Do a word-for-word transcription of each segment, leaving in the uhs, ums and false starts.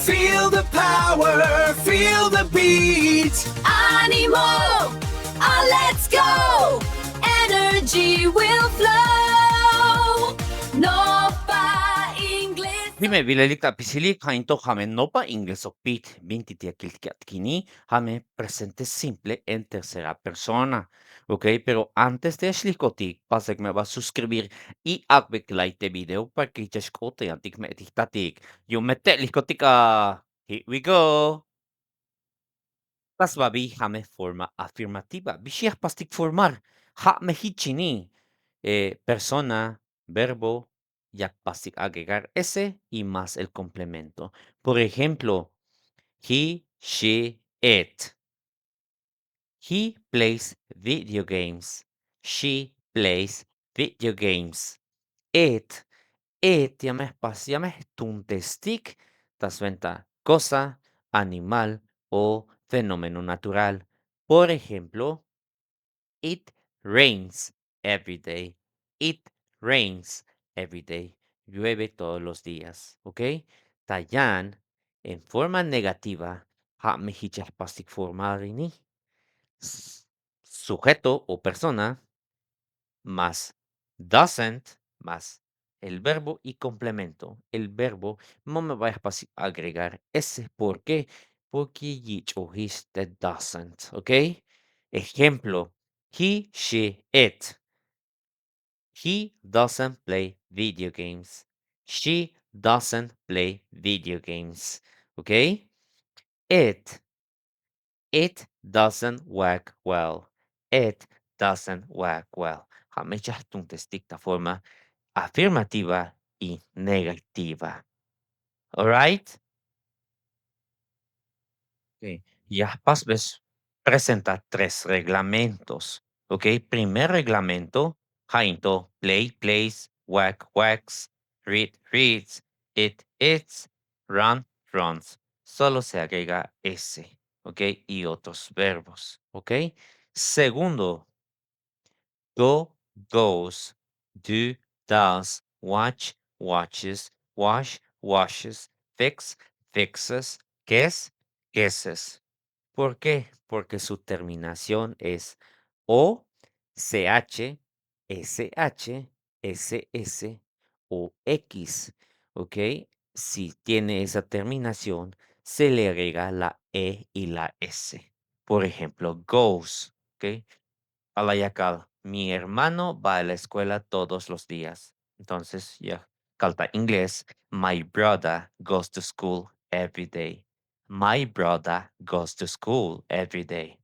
Feel the power, feel the beat. Animo, ah, let's go. Energy will flow. Nopa Ingles. Dime, bilelik ta apisilik, ja' into ja' me nopa inglesopbit, bintik ya kiltik ya atiki ini, ja' me presente simple en tercera persona. Ok, pero antes te ya xlijkotik, pasek me ba suscribir y ak'bek like te video para que jich ya xk'ot te yantik me jtatik. Yu'un me te' lijkotik a. Here we go. Ta sbabi ja' me forma afirmativa. Bix ya jpastik formar. Ja' me jich ini. Eh, persona, verbo, ya jpastik agregar ese y más el complemento. Por ejemplo, he, she, it. He plays video games. She plays video games. It, it ya me jpas, ya me jtuuntestik ta swenta cosa, animal o fenómeno natural. Por ejemplo, it rains every day. It rains every day. Llueve todos los días. ¿Ok? Ta yan, en forma negativa, ja' me jich ya jpastik formar ini. S-, sujeto o persona, más doesn't, más el verbo y complemento. El verbo, ma me ba ya jpastik agregar ese. ¿Por qué? Porque yich'ojix te doesn't, ¿ok? Ejemplo, he, she, it. He doesn't play video games. She doesn't play video games, ¿ok? It, it doesn't work well. It doesn't work well. Ja' me jich ya jtuuntestik ta forma afirmativa y negativa. All right? Ok. Ya jpasbe presentar tres reglamentos. ¿Ok? Primer reglamento, ja' into play, plays, work, works, read, reads, eat, eats, run, runs. Solo se agrega ese, ¿ok? Y otros verbos, ¿ok? Segundo, go, goes, do, does, watch, watches, wash, washes, fix, fixes, guess, guesses. ¿Por qué? Porque su terminación es O, C H, S H, S S o X, ¿ok? Si tiene esa terminación, se le agrega la E y la S. Por ejemplo, goes, ¿ok? K'alal ya kal, mi hermano va a la escuela todos los días. Entonces, ya kal ta inglés, my brother goes to school every day. My brother goes to school every day.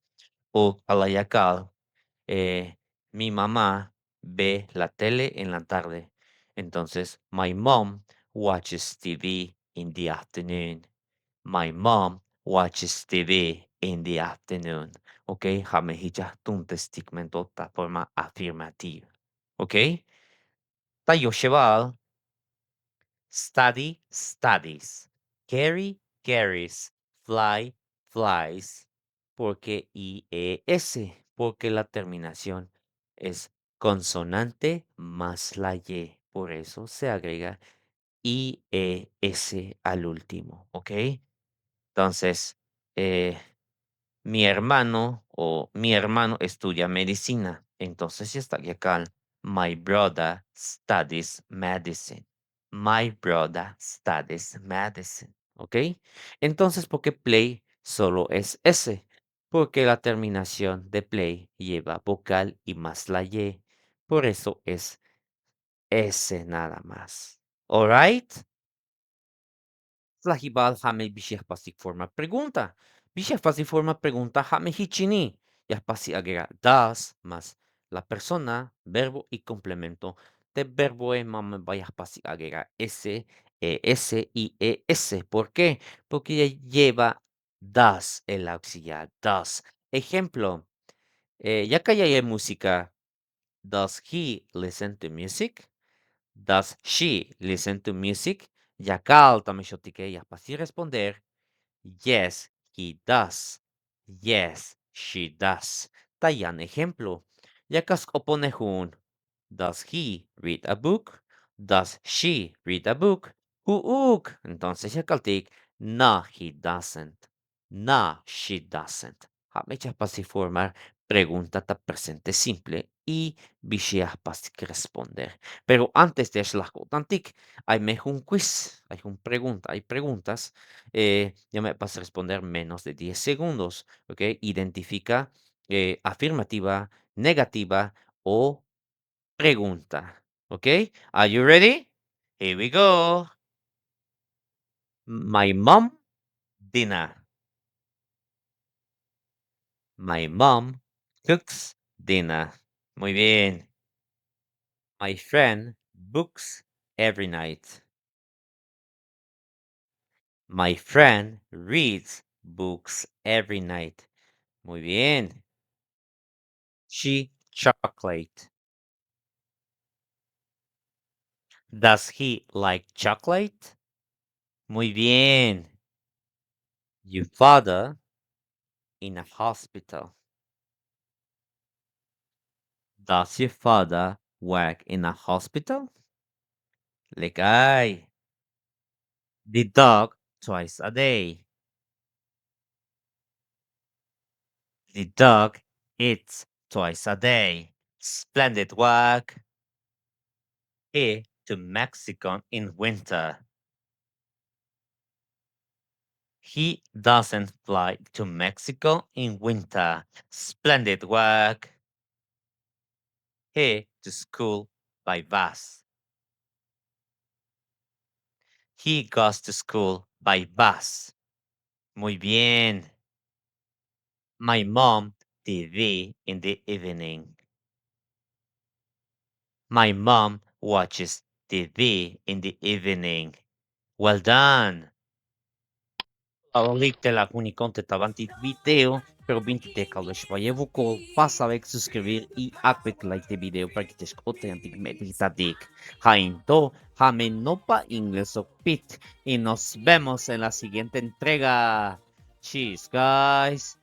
O k'alal ya kal, eh, mi mamá ve la tele en la tarde. Entonces, my mom watches T V in the afternoon. My mom watches T V in the afternoon. ¿Ok? Ja' me jich ya jtuuntestik me to ta forma afirmativa. ¿Ok? Ta yoxebal, study, studies. Carry, carries. Fly, flies. ¿Por qué I E S? Porque la terminación es consonante más la Y. Por eso se agrega I E S al último, ¿ok? Entonces, eh, mi hermano o mi hermano estudia medicina. Entonces, ya está, ya kal, my brother studies medicine. My brother studies medicine, ¿ok? Entonces, ¿por qué play solo es S? Porque la terminación de play lleva vocal y más la Y. Por eso es S nada más. All right? Slajibal, ja' me bix ya jpastik forma pregunta. Bix ya jpastik forma pregunta, ja' me jich ini. Ya jpastik agregar does más la persona, verbo y complemento. Te verboe ma me ba ya jpastik agregar S, E S, I E S. ¿Por qué? Porque ya lleva does, el auxiliar, does. Ejemplo, eh, ya kal ya ya'iy música, does he listen to music? Does she listen to music? Ya kal ta me xotike, ya jpastik responder, yes, he does. Yes, she does. Ta yan ejemplo. Ya kal sk'oponej ju'un, does he read a book? Does she read a book? Ju'uk. Entonces ya kaltik, no, he doesn't. No, she doesn't. Ja' me jchajpas formar pregunta ta presente simple y bix ya jpas responder. Pero antes de ya xlaj ko'tantik, ay me jun quiz, ay jun pregunta, ay preguntas, eh, ya me jpas responder menos de diez segundos, ¿ok? Identifica, eh, afirmativa, negativa o pregunta, ¿ok? Are you ready? Here we go. My mom dinner. My mom cooks dinner. Muy bien. My friend books every night. My friend reads books every night. Muy bien. She chocolate. Does he like chocolate? Muy bien. Your father in a hospital. Does your father work in a hospital? Lek ay. The dog twice a day. The dog eats twice a day. Splendid work. He to Mexico in winter. He doesn't fly to Mexico in winter. Splendid work. He to school by bus. He goes to school by bus. Muy bien. My mom T V in the evening. My mom watches T V in the evening. Well done. A'lik te lajunikon te ta banti video, pero bintik te kalbex bayel wokol, pasa a ver suscribir y ak'beytik like te video para que te xk'otik yantik me' te jtatik. Ja' in to, ja' me nopa inglesok Pit, y nos vemos en la siguiente entrega. Cheers, guys.